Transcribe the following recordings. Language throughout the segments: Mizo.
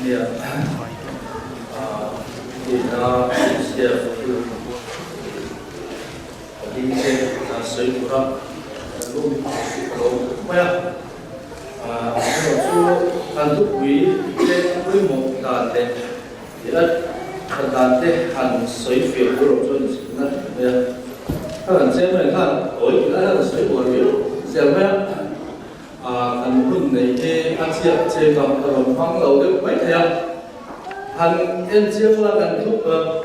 Nia tina CF thil pali te sawi tura kan lum ka lo khawp mai a. Amaherawhchu kan thupui te pawimawh dan leh Ti a that dan te han sawi fiah tur erawh chuan inchhirna a tha mai a. Ka han cheng mai khan awi ti lai hian a sawi uar viau zel mai a. Ah kan hun nei hi a chiah cheng a, ka rawn hmang lo deuh mai thei a. Han en chiang la kan thu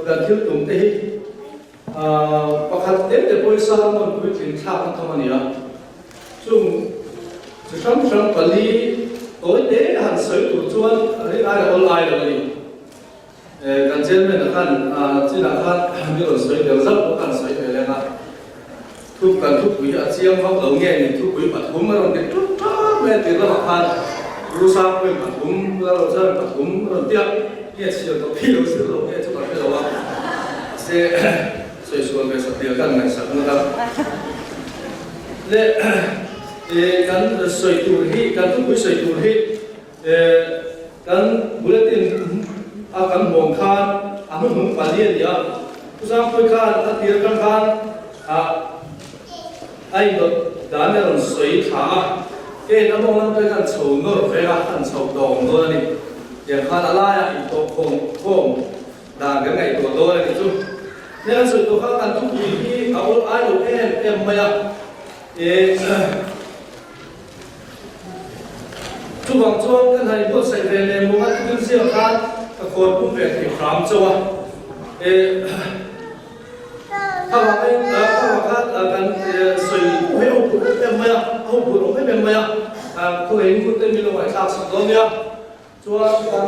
kan thil tum te hi ah pakhat te te pawisa hmun puitling thlak na thawm a ni a. Chung chi hrang hrang pali tawi te han sawi tur chuan ring ai la awl ai lo a ni. Kan chairman a khan chinah khan mi rawn sawi tel zauh pawh khan sawi ve leng a. Thu kan thupui hi a chiang vak lo nge ni thupui pathum a rawn ti ṭut ṭut mai a tir lamah khan Rusang pawhin pathum, Lalrochar pathum a rawn ti a, nge chhiar tawh phei lo zir lo nge chu ka hre lo a. Mahse. Sawi sual ve satliah kan ngaihsak ngawt a. Le eh kan sawi tur hi, kan thupui sawi tur hi eh kan bulletin a kan hmuam khan a hnuhnung pali a ni a. Pu Zangpui khan a tir atang khan ah a indawt dan a rawn sawi thla a. Kein a mawng lam te khan chho nawr vek a, an chho tawng dawn a ni. Tiang khan a laiah intawhkhawm khawm Dan kan ngaihtuah dawn a ni chu. Hei an sawi tawh kha kan thupui hi a awl ai lo em em mai a. E Chuvang chuan kan han inbuatsaih ve leh maw a thil ziak khan ka khawn pum ve thei hram chauh a. E Kha vang kha vang khan kan sawi pawh hi a ho pur em em mai a, a ho pur awm em em mai a. Khawngaihin hun te min lo ngaihthlak sak dawn nia. Chuan kan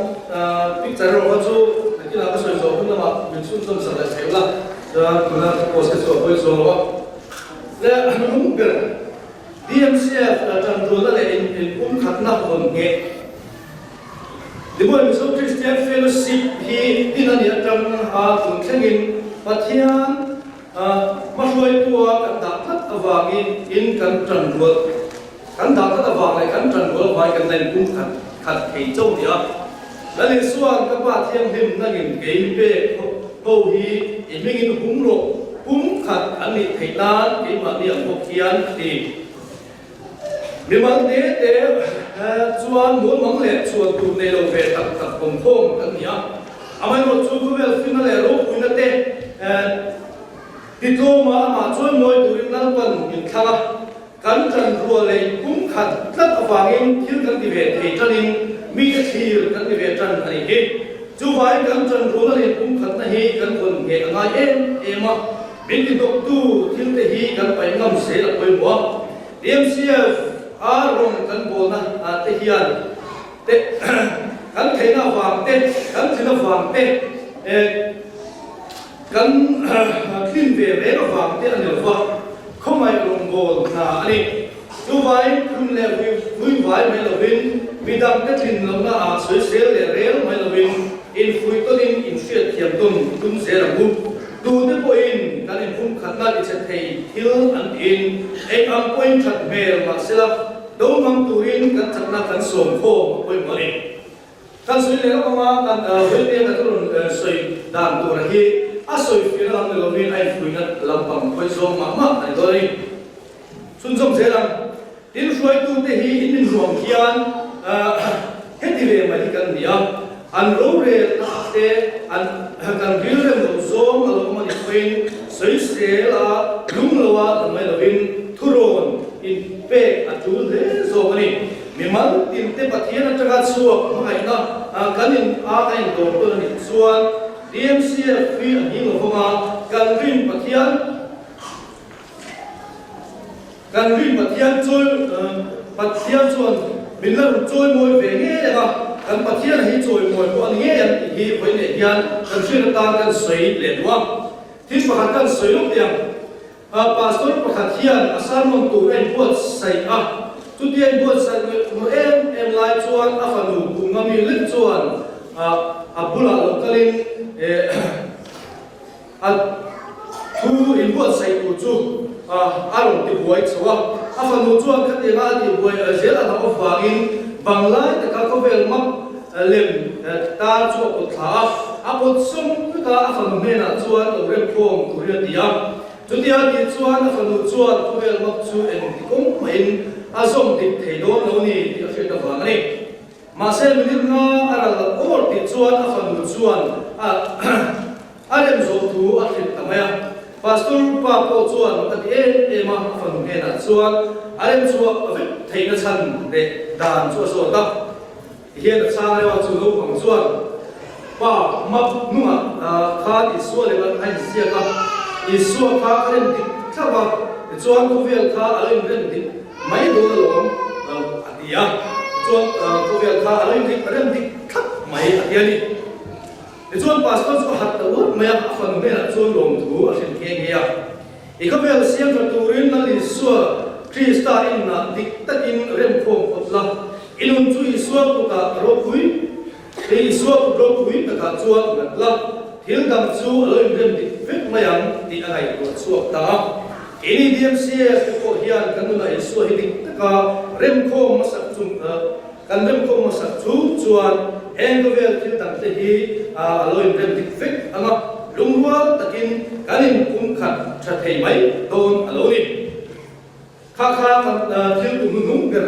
picture erawh kha chu nakinah ka sawi zawh hun lamah min chhunzawm sak leh thei ula, chuan tuna ka post te chu a pawi chuang lo a. Le hnung ber DMCF tanrualna leh inpumkhatna hawn ngheh Nimawi Mizo Christian Fellowship hi din a nih atang a tun thlengin Pathian hmahruaitua kan dah tlat avangin in kan tanrual Kan dah tlat avang leh kan ṭan rual vai kan la inpum khat khat thei chauh nia. Lal Isua'n ka Pa Thianghlim nangin kei pek ho hi i hmingin hum rawh, pum khat an nih theih nan keimahni ang bawk hian a ti. Mimal te te chuan mualmang leh chhuan tur nei lo ve tak tak awmkhawm kan ni a. Amaherawhchu khawvel finna leh ropuina te titlawma amah chuan mawi turin Lalpan min thlang a. Kan ṭan rual leh kum khat tlat avangin thil kan ti ve thei ṭanin mite thlir kan ti ve ṭan a nih hi. Chuvangin kan ṭan rualna leh kum khatna hi kan vawn ngheh a ngai em em a, min ti hnawktu thil te hi kan paih ngam zel a pawimawh a. DMCF a rawng kan bawlna te hian te kan theihna avang te, kan thil avang te, Kan tlin ve reng avang te a ni lova, khawngaih rawngbâwl hna a ni. Chuvangin phun leh vui vai mai lovin, midang te tlin lohna ah sawisel leh rel mai lovin, infuih tawnin inhriat thiam tawn tum zel ang u. Tute pawhin kan inpumkhatna tichhe thei thil an tiin eng ang pawhin that hmel mahsela, do hmang turin kan chakna kan sawm khawm a pawimawh a ni. Kan sawi leh lawk anga kan Vawite ka thu rawn sawi dan tur hi a sawi fiahna lam ni lovin a infuihna lampang hawi zawng mah mah a ni dawn a ni. Chhunzawm zel ang. Tin, hruaitute hi in inruang hian heti ve mai hi kan ni a, an rorelna ah te an kan rilrem loh zawng a lo awm a nih pawhin sawisel a lung lo a la mai lovin thurawn inpek a tul hle zawk a ni. Mimal tinte Pathian atanga chhuak hmangaihna kan in a kan indawr tawn a nih chuan DMCF hi a hing lovang a, kan rin Pathian kan rin Pathian chawi Pathian chuan min la rawn chawimawi ve ngei ang a, kan Pathian hi chawimawi pawh a ni ngei ang tih hi vawi leh hian kan hriat atan kan sawi leh duh a. Thil pakhat kan sawi lawk teh ang. Pastor pakhat hian a sermon tur a inbuatsaih a, chutia inbuatsaih ngawih em em lai chuan a fanu kum nga mi lek chuan a bulah lo kalin a thu inbuatsaih tur chu a rawn ti buai chho a. A fanu chuan khatianga a tihbuai zel a hlauh avangin banglai taka khawvel map. Lem tar chu a pawt thla a, a pawt sawm vek a, a fanu hnenah chuan lo remkhawm turin a ti a. Chutia tih chuan a fanu chuan khawvel mak chu engti kawng mahin a zawm dik thei dawn lo ni tih a hriat avang a ni. Mahse minute nga a ral loh awr tih chuan a fanu chuan a a rem zawh thu a hrilh ta mai a. Pastor pa pawh chuan a ti em em a, a fanu hnenah chuan a rem chhuah vek theihna chhan leh dan chu a zawt a. Tihian a chhang reuh a, chu naupang chuan pa map hnungah khan Isua leh a inziak a, Isua kha a rem dik thlap a, tichuan khawvel kha a lo inrem dik mai dawn alawm a ti a, tichuan khawvel kha a lo inrem dik thlap mai a ti a ni. Tichuan pastor chu a hat ta uat mai a, a fanu hnenah chuan lawmthu a hrilh nghe nghe a. I khawvel siam tha turin Lal Isua Krista inah dik takin remkhawm phawt la, i nun chu Isua kutah ropui, i Isua kut ropui takah chuan ngat la, thil dang chu a lo inrem dik vek mai ang tih a ngaihtuah chhuak ta a. Keini DMCF te pawh hian kan nunah Isua hi dik taka remkhawm hmasak chung kan remkhawm hmasak chung chuan heng khawvel thil dang te hi a lo inrem dik vek ang a, lungrual takin kan inpum khat tha thei mai dawn a lo ni. Kha kha kan thil tum hnung ber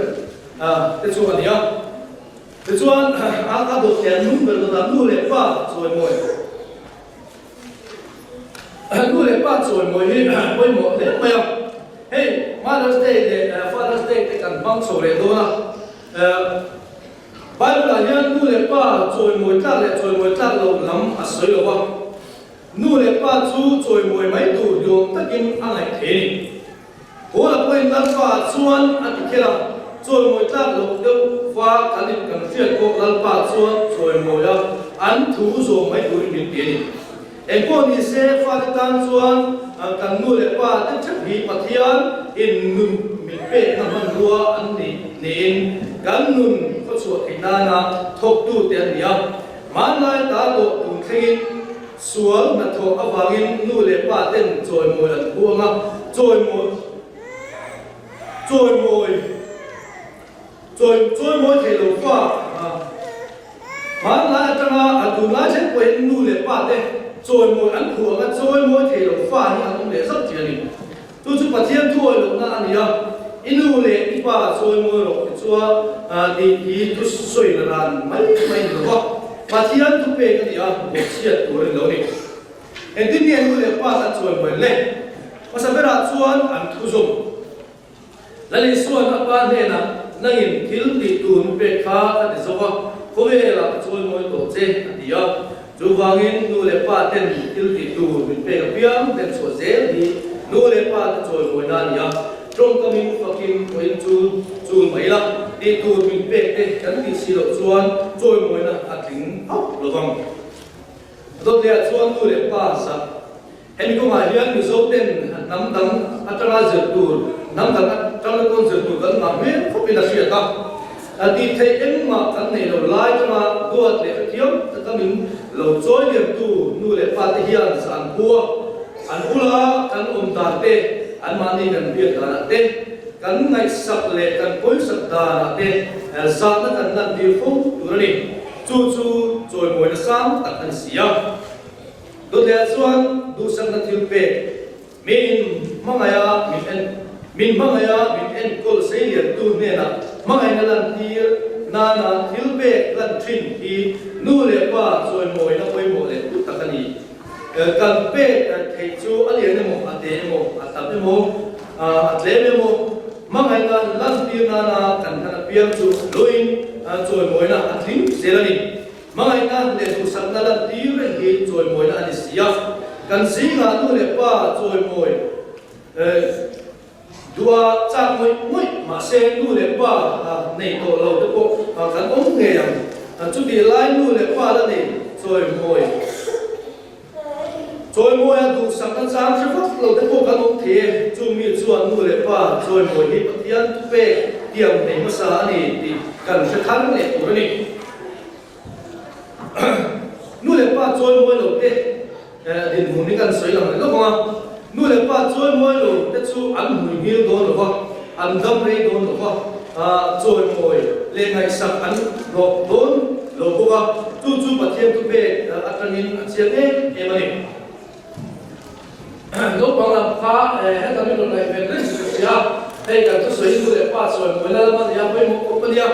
te chu a ni a. Tichuan a dawt lian hnung ber dawtah nu leh pa chawimawi. Nu leh pa chawimawi hi pawimawh hle mai a, hei Mother's Day leh Father's Day te kan hmang chho leh dawn a, Bible ah hian nu leh pa chawimawi tlak leh chawimawi tlak loh lam a sawi lo a, nu leh pa chu chawimawi mai tur ni awm takin a ngaih thei a ni. Paula pawhin Lalpa ah chuan a ti kher a, chawimawi tlak loh deuh va kan in kan hriat pawh Lalpa chuan chawimawi a, an thu zawm mai turin min ti a ni. Engpawh ni se fate tan chuan kan nu leh pa te theuh hi Pathian in nun min pekna hmanrua an ni niin kan nun khawchhuah theih nana thawktu te an ni a, hmanlai ta tawh tun thlengin Sual hnathawh avangin nu leh pa ten chawimawi an huang a, chawimawi chawimawi chawi chawimawi thei lo fa a hmanlai atanga a tunlai thleng pawhin nu leh pa te chawimawi an huang a, chawimawi thei lo fa hi an awm leh zauh tih a ni. Chu chu Pathian thuawi lohna a ni a, i nu leh i pa chawimawi rawh ti chua tih hi thu sawi la ran mai mai ni lova, Pathian thu pek a ni a, bawhchhiat tur a ni lo ni. Engtin nge nu leh pa kan chawimawi le? Hmasa berah chuan an thu zawm. Lal Isua'n a pa hnenah, Nangin thil tih tur mi pek kha ka ti zo va, khawvelah ka chawimawi tawh che, a ti a. Chuvangin nu leh pa ten thil tih tur min pek apiang den chhuah zel hi nu leh pa te chawimawina a ni a, tawngkamin fakin pawhin chu chul mai la, tih tur min pek te kan tih si loh chuan chawimawina a tling hauh lo vang. A dawt lehah chuan nu leh pa zah Hemi kawngah hian Mizo ten hnam dang atanga zir tur, hnam dang atanga tawn zir tur kan ngah hmel khawpin a hriat a. Tih theih engmah kan nei lo lai tanga duat leh hrethiam taka min lo chawi liamtu nu leh pa te hian zan khua an bula kan awm dan te, anmahni kan biak danah te, kan ngaihsak leh kan pawisak danah te zahna kan lantir fo tur a ni. Chu chu chawimawina sang tak a ni si a. Dawtleah chuan duhsakna thil pek, min hmangaiha min en min hmangaiha min enkawl seiliantu hnenah hmangaihna lantir nana thil pek lan thin hi nu leh pa chawimawina pawimawh leh hlu tak a ni. Kan pek theih chu a lian emaw, a te emaw, a tam emaw, a tlem emaw, hmangaihna lantir nana kan hlan apiang chu luin chawimawina a tling zel a ni. Hmangaihna leh duhsakna lantir reng hi chawimawina a ni si a, kan zingah nu leh pa chawimawi duha chak ngawih ngawih mahse nu leh pa nei tawh lo te pawh kan awm ngei ang. Chutih lai nu leh pa la nei chawimawi Chawimawi a duhsakna chang hre vak lo te pawh kan awm thei e. Chu mi chuan nu leh pa chawimawi hi Pathian thupek tiam nei hmasa a ni tih kan hre thar leh tur a ni. Nu leh pa chawimawi lo te dinhmun hi kan sawi lang leh lawk ang a. Nu leh pa chawimawi lo te chu an hmui hmil dawn lo va, an dam rei dawn lo va, chawimawi leh ngaihsak an hlawh dawn. lo bawk a, chu chu Pathian thupek atangin a chiang em em a ni. Naupang lam kha heta min rawn ngaih ven reng chu ka hria a, hei kan thusawi nu leh pa chuan mawina lam a nia pawimawh khawp a nia.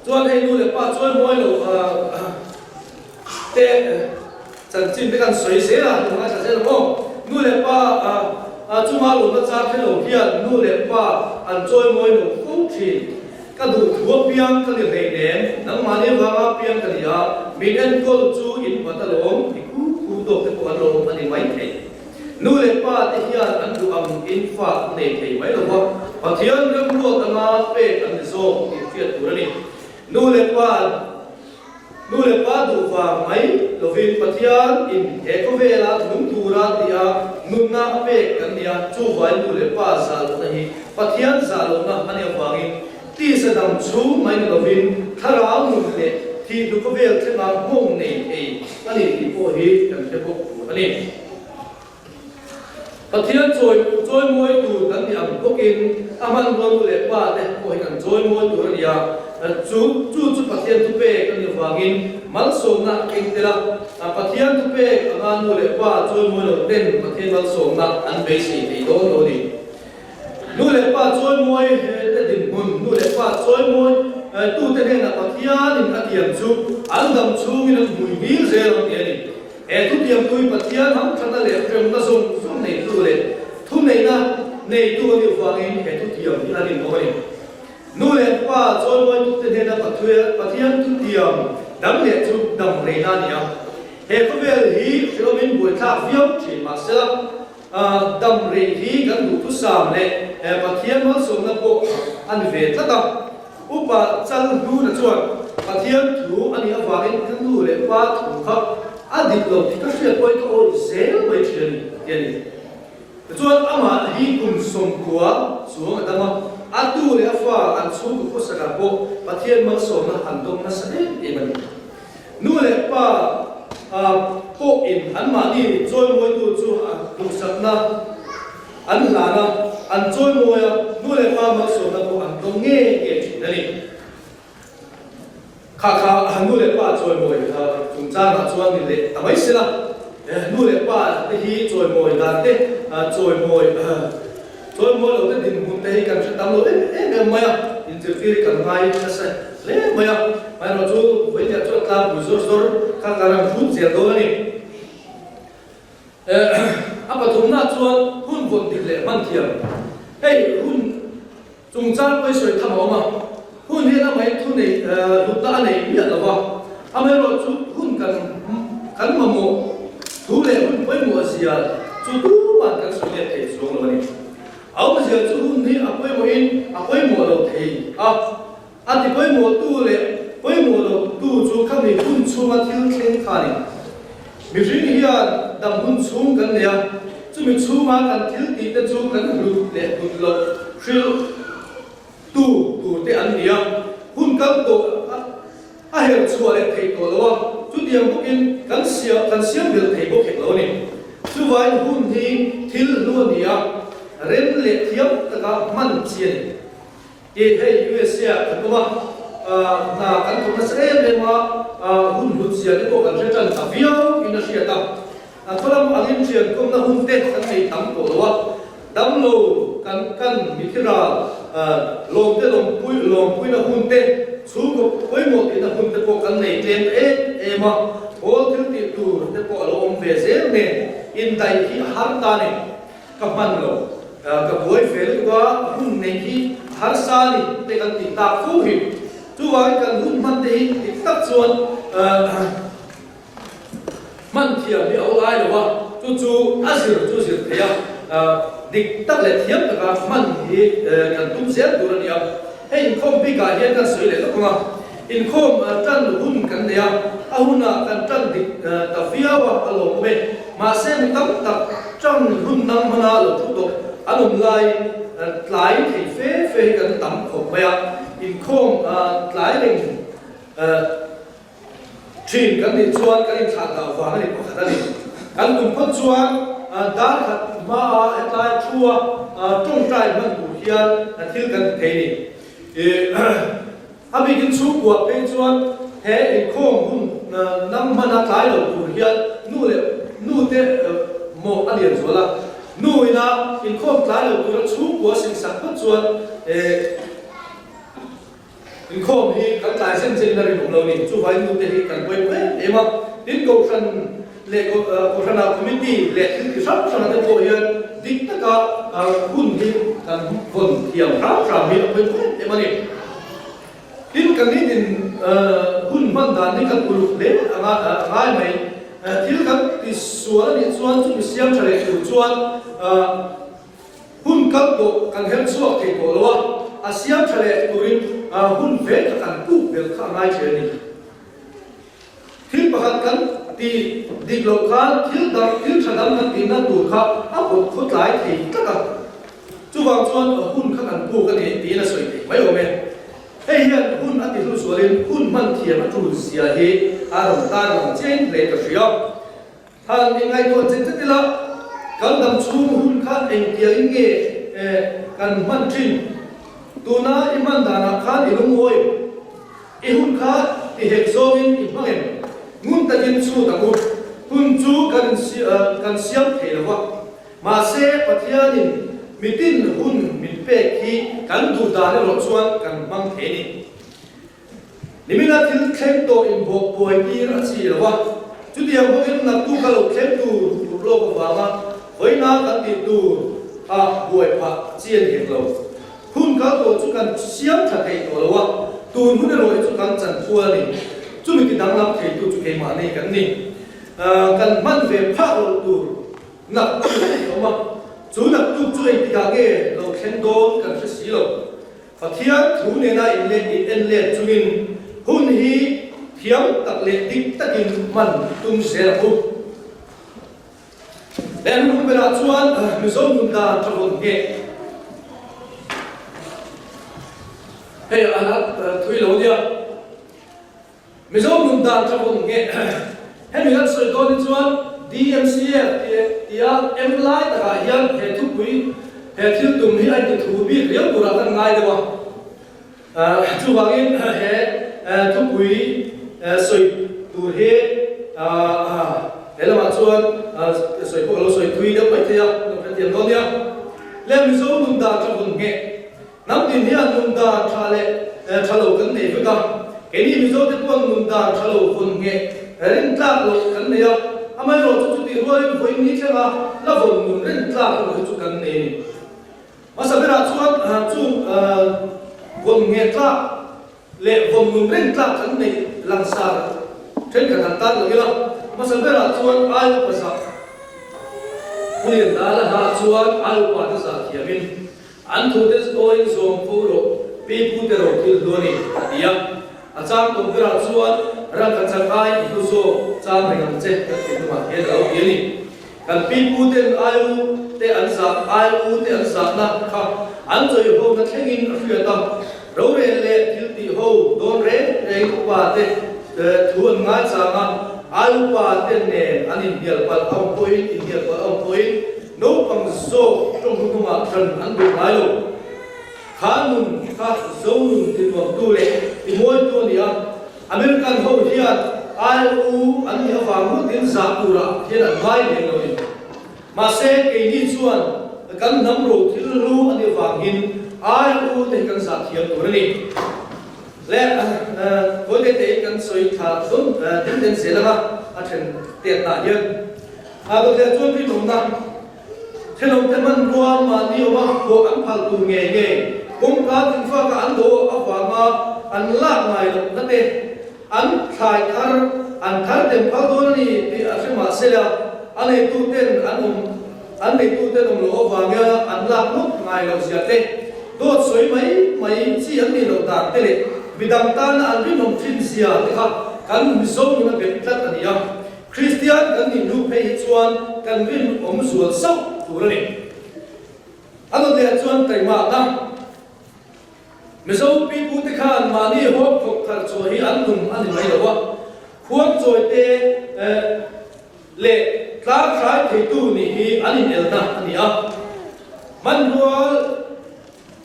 Chuan hei nu leh pa chuan mawi lo te chanchin te kan sawi zel a, kan ngaithla zel ang aw. Nu leh pa chunga lawmna char hre lo hian nu leh pa an chawi mawi lo fo thin. Ka duh thu apiang ka ni hlei nen, nangmahni avanga piang ka ni a, min enkawl chu in vat alawm, ti khu khu tawk te pawh an lo awm a ni mai thei. Nu leh pa te hian an duh ang in fa an nei thei mai lo va, Pathian remruat anga pek an ni zawk tih hriat tur a ni. Nu leh pa Nu leh pa duh vang mai lovin Pathian in he khawvela nung tura tia nunna a pek kan ni a, chuvai nu leh pa zah lohna hi Pathian zah lohna a nih avangin tisa dam chhung mai ni lovin thlarau nun leh thih hnu khawvel thlenga nghawng nei thei a ni tih pawh hi kan hre bawk tur a ni. Pathian chawi chawimawi tur kan nih ang bawkin a hmanrua nu leh pa te pawh hi kan chawimawi tur a ni a, chu chu chu Pathian thupek a nih avangin malsawmna a keng tel a, Pathian thupek anga nu leh pa chawimawi lo ten Pathian malsawmna an beisei thei dawn lo a ni. Nu leh pa chawimawi te dinhmun, nu leh pa chawimawi tute hnenah Pathianin a tiam chu an dam chhungin an hmui ngil zel ang tih a ni. He thutiamtu hi Pathian hamthatna leh hremna zawng zawng neitu leh thuneihna neitu a nih vangin he thutiam hi a rinawm a ni. Nu leh pa chawimawitu te hnena Pathian thutiam dang leh chu dam reina a ni a. He khawvel hi hrehawmin buaithlak viau thin mahsela, dam rei hi kan duhthusam leh Pathian malsawmna pawh a ni ve tlat a. Upa Chal Hnuna chuan Pathian thu a nih avangin ka nu leh pa thu kha a dik lo tih ka hriat pawhin ka awih zel mai thin a ni, ti a ni. Tichuan amah hi kum 90 chuang a dam a, a tu leh a fa an chhungkaw khawsakah pawh Pathian malsawmna an dawng nasa em em a ni. Nu leh pa pawhin anmahni chawimawitu chu duhsakna an hlan a, an chawimawi a, nu leh pa malsawmna pawh an dawng ngei ngei thin a ni. Kha kha nu leh pa chawimawi chungchangah chuan ni leh ta mai sela, nu leh pa te hi chawimawi dan te, chawimawi chawimawi lo te dinhmun te hi kan hre tam lo em em em mai a, inzirtir hi kan ngai nasa hle mai a, amaherawhchu vawiin chuan tlangpui zawr zawr kha kan rawn hrut zel dawn a ni. A pathumna chuan hun vawn dik leh hman thiam. Hei hun chungchang pawi sawi tham a awm a, hun hian amah in thu nei hlutna a nei miah lo va, amaherawhchu hun kan kan mamawh thu leh hun pawimawh zia chu tuman kan sawi let thei chuang lo a ni. A awmzia chu hun hi a pawimawhin a pawimawh lo thei a, A ti pawimawhtu leh pawimawh lotu chu khami hun chhunga thil thleng kha a ni. Mihring hian dam hun chhung kan nei a, chumi chhunga kan thil tih te chu kan hlut leh hlut loh hrilh tu tur te an ni a, hun kal tawh a her chhuah leh theih tawh lo a, chutiang bawkin kan siam kan siam belh thei bawk hek lo a ni. Chuvain hun hi thil hlu a ni a, rem leh thiam taka hman chi a ni. Tih hei USA ah kan awm a, hna kan thawk nasa em em a, hun hlut zia te pawh kan hre tan ta viau in a hriat a. A khawlam angin thian kawmna hun te kan nei tam tawh lo a, damlo kan kan mithi ral lawm te lawmpui lawmpuina hun te, chhungkaw pawimawh tihna hun te pawh kan nei tlem ta em em a, hawl thil tih tur te pawh a lo awm ve zel nen indaih hi a har ta a ni. Ka hman lo. Ka buai ve lutuk a, hun neih hi a harsa a ni te kan tih tak fo hi. Chuvangin kan hun hman te hi dik tak chuan hman thiam hi a awl ai lo a, chu chu a zir chu zir thei a, dik tak leh thiam taka hman hi kan tum zel tur a ni a. Hei inkhawm bikah hian kan sawi leh lawk ang a, inkhawm tan hun kan nei a, a hunah kan tan dik ta viau a, a lawmawm e. Mahse mi tam tak tan hun nang hmana lo thu tawh an awm laiin tlai thei fe fe hi kan tam khawp mai a, inkhawm tlai reng Thin kan nih chuan kan inthlah dah vang a ni pakhat a ni. Kan tum phawt chuan dar khat hmaa hetlai thua tawngtai hman tur hian thil kan ti thei a ni. A bikin chhungkuah phei chuan. he inkhawm hun nang hmana tlai lo tur hian nu leh nu te mawh a lian zual a. Nu ina inkhawm tlai lo tura chhungkua singsak phawt chuan inkhawm hi kan tlai zen zen in a rinawm lo a ni. Chuvangin nu te hi kan pawimawh em em a. Tin, Kohhran leh Kohhrana committee leh thil ti hrang hrang te pawh hian dik taka hun hi kan vawn thiam hram hram hi a pawimawh em em a ni. Tin, kan nitin hun hman dan hi kan uluk hle a ngai mai. Thil kan ti sual a nih chuan chumi siam tha leh tur chuan hun kal tawh kan her chhuak thei tawh lo a, a siam tha leh turin hun ve kha kan puk belh kha a ngai thin a ni. Thil pakhat kan ti dik loh khan thil dang, thil tha dang kan tihna tur kha a pawt khawtlai thei tlat a. Chuvang chuan hun kha kan puk a ni tiin a sawi thei mai awm e. Hei hian hun a ti hlu zualin hun hman thiam a tul zia hi a rawn tarlang chiang hle ka hria. Han inngaihtuah chet chet ila, kan dam chhung hun kha engtiangin nge kan hman thin? Tuna i hman danah khan i lungawi em? I hun kha ti hek zawngin i hmang em? Ngun takin chhut ang u. Hun chu kan kan siam thei lo va. Mahse, Pathianin mitin hun min pek hi kan duh dan erawh chuan kan hmang thei a ni. Nimina thil thleng tawh inbawk buai tir a chi lo a, chutiang bawkin naktuk a lo thleng tur tur lawk avanga vawiina kan tih tur ah buai phah chi a ni hek lo. Hun kal tawh chu kan siam tha thei tawh lo a, tun hun erawh hi chu kan chan fual a ni. Chumi ti danglam theitu chu keimahni kan ni. Kan hman ve phah loh tur naktuk a ni awm a, chu naktuk chu engtikah nge lo thleng dawn kan hre si lo. Pathian thu nena inlet in en let chungin hun hi thiam tak leh dik takin hman tum zel ang u. Leh hnung berah chuan Mizo nun dan tha vawn ngheh. Hei a la thui lo nia. Mizo nun dan tha vawn ngheh. Hemi kan sawi dawn hi chuan DMCF tia em lai takah hian he thupui he thil tum hi a inti thu bik riau turah kan ngai deuh a. Chuvangin he thupui sawi tur hi he lamah chuan sawi pawh ka lo sawi thui deuh mai thei a, ka hrethiam dawn nia. Le Mizo nun dan tha vawn ngheh. Hnam tin hian nun dan tha leh tha lo kan nei vek a, keini Mizote pawn nun dan tha lo vawn ngheh rintlak loh kan nei a, amaherawh chu chutih rualin vawiin ni thlenga la vawn nun rintlak erawh hi chu kan nei a ni. Hmasa berah chuan chung vawn ngheh tlak leh vawn nun rintlak kan neih langsar thenkhat han tan lo ila, hmasa berah chuan ai upa zah Pulian dala hna chuan ai upa te zah thiamin An thute awiin zawm fo rawh, pi pute ro thil hlu a ni, a ti a. A chang tawp berah chuan, Rangka chak ai i hlu zawk, chang reng ang che, kan ti hnungah hian a lo ti a ni. Kan pi puten ai u te an zah, ai u te an zahna kha an chawihawmna thlengin a hriat a, rorel leh thil tih ho dawn reng reng upa te thu an ngaichang a, ai upa te nen an inhnial palh a awm pawhin, inhnial palh a awm pawhin, Naupang zawk tawng hnungah ṭan an duh ngai lo. Kha nun kha zo nun tinuamtu leh timawitu a ni a. American ho hian ILO an nih avang ngawtin zah turah hian an ngai lem lo ni. Mahse, keini chuan kan hnam ro thil hlu a nih avangin ILO te hi kan zah thiam tur a ni. Le, kawi te tein kan sawi thla dawn den den zel ang a, a then tetnah hian. A dawteh chuan rinawmna thenawmte hmanrua mahni awma phuah an phal tur ngei ngei kawngka thingfaka an do avanga an lak ngai lohna te, an thlai thar an thar dem phal dawn a ni tih a hre mah se la, a neituten an awm an neituten awm loh avanga an lak ngawt ngai loh zia te, dawt sawi mai mai chi an nih loh dan te leh midang tana an rinawm thin zia te kha kan Mizo nun a bet tlat a ni a. Kristian kan nih hnu phei hi chuan kan rin awm zual sauh tur a ni. A nawleh chuan taimahna Mizo pipute khan mahni hawp khawp thar chawi hi an nun a ni mai lo a, khuang chawi te leh tlang hrai theitu nih hi an inelna a ni a. Hmanrua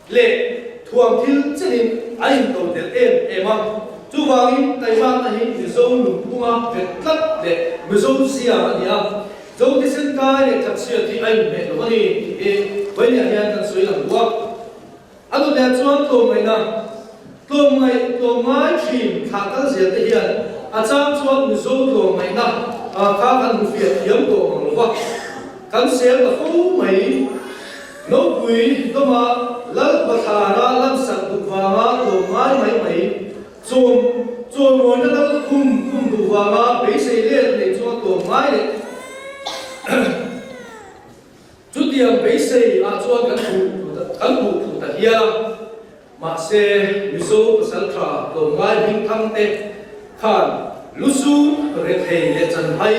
leh thuam thil chenin an intodelh em em a. Chuvangin taimakna hi Mizo nunphunga vet tlat leh Mizo zia a ni a, Zo thisen kai leh thatchhiat hi a inhmeh lo a ni tih hi vawiinah hian kan sawi lang duh a. A nu nen chuan tlawmngaihna, tlawmngaih, tlawmngai thin thlah kal zel te hian a chang chuan Mizo tlawmngaihna kha kan hmu fiah thiam tawh mang lo va, kan sel ta fo mai. Nopui dawma Lal Bathlara lansak duh vanga tlawmngai mai mai, chawm chawimawina lal khum khum duh vanga beisei let nei chuan tlawmngai leh Chutiang beisei ah chuan kan hmuh kan hmuh thu ta hial a, mahse Mizo pasaltha tlawmngai hmingthang te khan Lusun, Rethei leh Chanhai,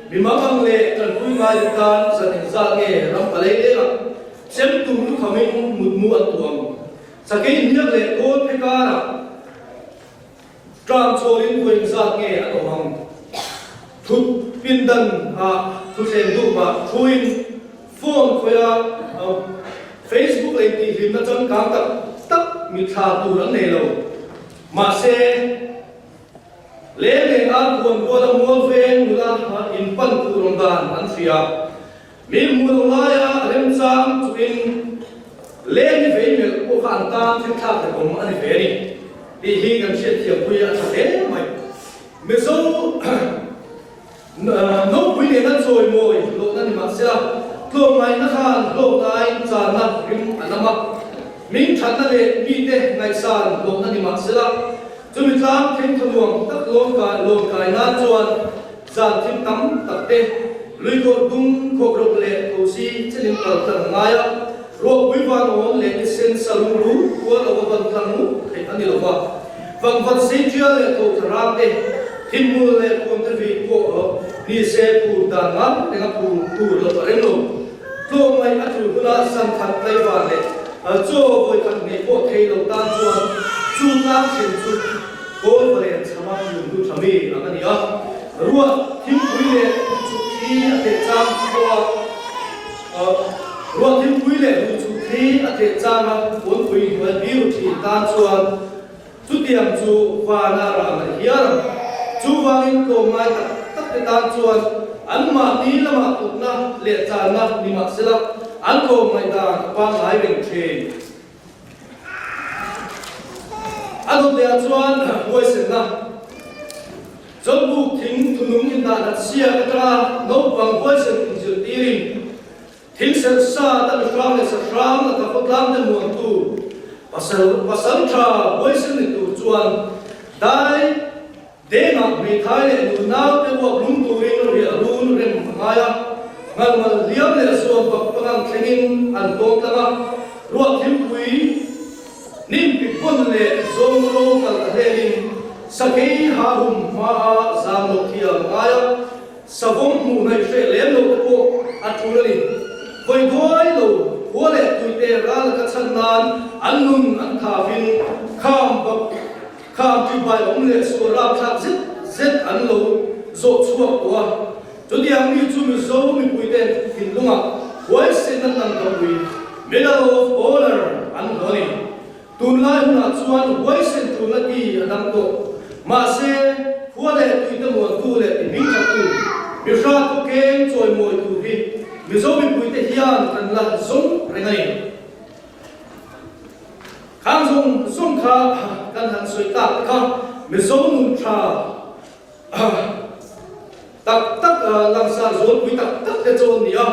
Mimang ang leh Tanpui ngai te tan zan engzat nge ram palei lengah chem tum lukhamin mutmu an tuam. Sakei hniak leh kawl phe karah Tlang chawlin vawi engzat nge an awm ang? Thut pindan ah thuthleng duhmah thuin phone khawiha Facebook lei tihhlimna changkang tak tak mitthla tur an nei lo. Mahse, leng leng ar khuan kuala mual veng nula in pan tur awm dan an hria. Mi hmuh loh laia remchang chuin leng hi vei melh pawh kha an tan thil thlak leh awm a ni ve a ni tih hi kan hriatthiampui a tha hle mai. Mizo nopui nena chawimawi hlawhna ni mahsela tlawmngaihna khan hlawknain channa rim a nam a, ming thatna leh mite ngaihsan hlawhna ni mahsela chumi tlang thleng thanuam tak lawmkai lawmkai nan chuan Zan thim tam tak te, luikawr dung khawk rawk leh thosi chenin kal tlang a ngai a, ruahpui van awm leh nisen sa lung ru kual lo va van tlang nguk theih a ni lo va. Vangvat sei tial leh tho thla rang te, thinhmul leh khuam te vei pawh ni se phur dan ngang renga phur tur lo a reng lo. Tlawmngaih a tul huna san khat tlaivar leh chaw vawi khat ngei pawh thei lo tan chuan chu tlang thlen chu Kawl valen chhama lungdu tha mi ang a ni a, ruah thingpui leh duhchuk thli a theh chang pawha ruah thingpui leh duhchuk thli a theh changa kawnpui hnuai biru thin tan chuan chutiang chu vana rah ngai hial ang. Chuvangin tlawmngai tak tak te tan chuan anmahni lamah tutna leh channa ni mahsela an tlawmngaih dan a pangngai reng thin. A dawtleiah chuan huaisenna Zawlbuk thing thunung indah nat siak atanga naupang huaisen inzirtirin thing serh sa ta mihrang leh sahrang laka khawtlang te muantu pasal pasal tha huaisen ni tur chuan dai Dengah hmeithai leh nunau te uap lung turin riah run rem a ngai a, ngalmal hliam leh zuam bak pangang thlengin an tawng tlang a, ruah thilpui hnim pipawn leh zawng ro kal a hlelin sakei ha hum hmaa zam loh thiam a ngai a, savawm hmuh hnaih hreh lem lo te pawh a tul a ni. Vawi duai lo khua leh tuite ral laka chhan nan an nun an thavin kham bak Khang ṭibai awm leh sual rapthlak zet zet an lo zawh chhuak tawh a, chutiang mi chu Mizo mipuiten thinlungah huaisen an tangkapui, Medal of Honor, an hmu a ni. Tunlai hunah chuan huaisen ṭulna ti a dang tawh. Mahse, khua leh tuite muantu leh ti hmingṭhattu, mihra thawkeng chawimawi tur hi Mizo mipuite hian kan la zawng reng a ni. Khang zawng zawng kha kan han sawi tak te kha Mizo nun tha tak tak langsar zualpui tak tak te chu an ni a,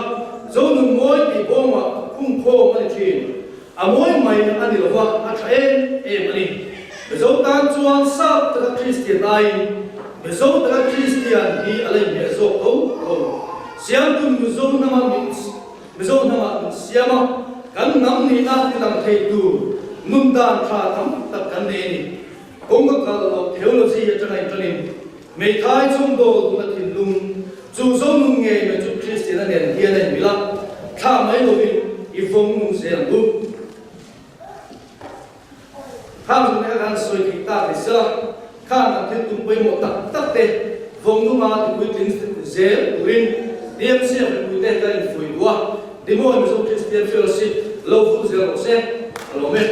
Zo nun mawi tih bawmah khung khawm a ni thin. A mawi mai a ni lova, a tha em em a ni. Mizo tan chuan sap taka Kristian aiin Mizo taka Kristian hi a la inhmeh zawk tho tho. Siamtun Mizo hnama min Mizo hnamah min siam a, kan hnam nihna ti lang thei tur nun dan tha tam tak kan nei a ni. Kawng ka kal loh theology atanga inṭanin hmeithai chhungdawl tuna thinlung chu Zo nun ngei mai chu Kristiana nen hian a inmil a, thlah mai lovin i vawng nung zel ang u. Khang zung te kha kan sawi theih tak ni sela, khang kan thil tum pawimawh tak tak te vawngnunga tipuitling zel turin DMC a mipuite kan infuih duh a, Dimoy Mizo Christian Fellowship lo vul zel rawh se, ka lawm e.